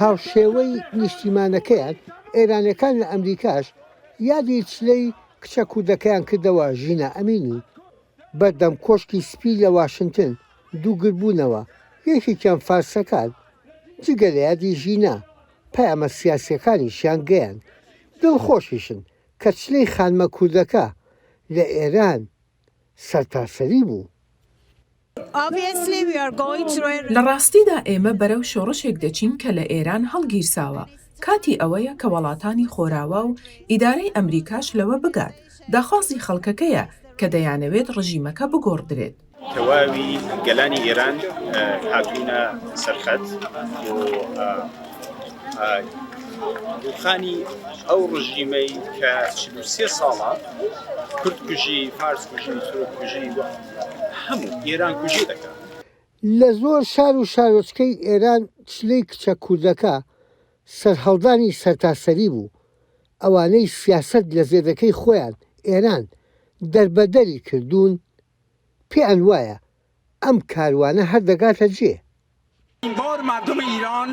هاوشێوەی نیشتیمانەکەیان، ئێرانیەکان لە ئەمریکاش یادی چلەی کچە کوردەکەیان کردەوە ژینا ئەمینی. بەردەم کۆشکی سپی لە واشنتن دووگربوونەوە، یەکێکیان فارسەکان، جگە لە یادی ژینا، پەیامە سیاسیەکانیشیان گەیاند. دڵخۆشیشن کە چلەی خانمە کوردەکە لە ئێران سەرتاسەری بوو. لە ڕاستیدا ئێمە بەرەو شۆڕشێک دەچین کە لە ئێران هەڵگیرساوە، کاتی ئەوەیە کە وەڵاتانی خۆراوا و ئیدارەی ئەمریکاش لەوە بگات، داخوازی خەڵکەکەیە کە دەیانەوێت ڕژیمەکە بگۆڕدرێت. تەواوی گەلانی ئێران هاتوونە سەرخەت بۆ ڕووخانی ئەو ڕژیمەی کە 43 ساڵە کورد کوژی، فارس کوژی، تورک کوژی و هەموو ئێران کوژی دەکات. لە زۆر شار و شارۆچکەی ئێران چلەی کچە کوردەکە سەرهەڵدانی سەرتاسەری بوو، ئەوانەی سیاسەت لە زێدەکەی خۆیان، ئێران، دەربەدەری کردوون، پێیان وایە ئەم کاروانە هەر دەگاتە جێ.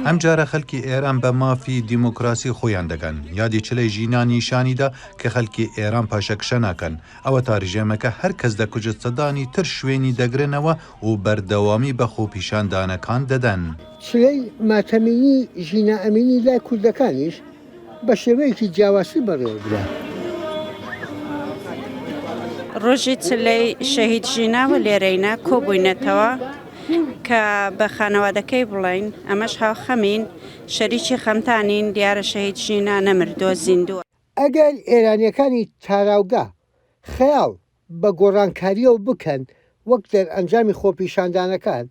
ئەمجارە خەلکی ئێران بە مافی دیموکراسی خۆیان دەگەن. یادی چلەی ژینا نیشانی دا کە خەلکی ئێران پاشەکشە ناکەن. ئەوەتا رژێمەکە هەر کەس دەکوژێت سەدانی تر شوێنی دەگرنەوە و بەردەوامی بە خۆپیشاندانەکان دەدەن. چلەی ماتەمینی ژینا ئەمینی لای کوردەکانیش بە شێوەیەکی جیاوازتر بەڕێوەبرا. ڕۆژی چلەی شەهید ژینا و لێرەینە کۆبووینەتەوە کە بە خانەوادەکەی بڵێین ئەمەش هاوخەمین، شەریکی خەمتانین، دیارە شەهید ژینا نەمردووە زیندووە. ئەگەر ئێرانییەکانی تاراوگە خەیاڵ بە گۆڕانکارییەوە بکەن وەک دەرئەنجامی خۆپیشاندانەکان،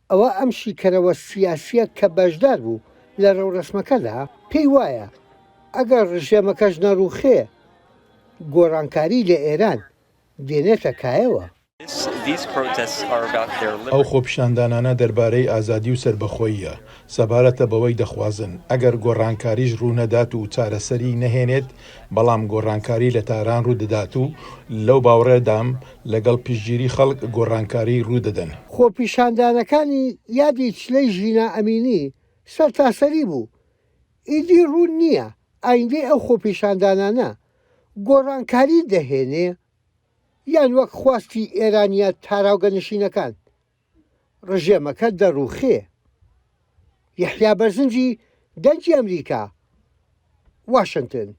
ئەوا ئەم شیکەرەوە سیاسییە کە بەشدار بوو لە ڕێوڕەسمەکەدا، پێی وایە ئەگەر ڕژێمەکەش نەڕووخێ، گۆڕانکاری لە ئێران دێنێتە کایەوە. ئەو خۆپیشاندانانە دەربارەی ئازادی و سەربەخۆییە، سەبارەتە بەوەی دەخوازن، ئەگەر گۆڕانکاریش ڕوونەدات و چارەسەری نەهێنێت، بەڵام گۆڕانکاری لە تاران ڕوودەدات و لەو باوەڕەدام لەگەڵ پشتگیری خەڵک گۆڕانکاری ڕوودەدەن. خۆپیشاندانەکانی یادی چلەی ژینا ئەمینی سەرتاسەری بوو، ئیدی ڕوون نییە ئایندەی ئەو خۆپیشاندانانە گۆڕانکاری دەهێنێ یان وەک خواستی ئێرانییە تاراوگەنشینەکان ڕژێمەکە دەڕووخێ. یەحیا بەرزنجی، دەنگی ئەمریکا، واشنتن.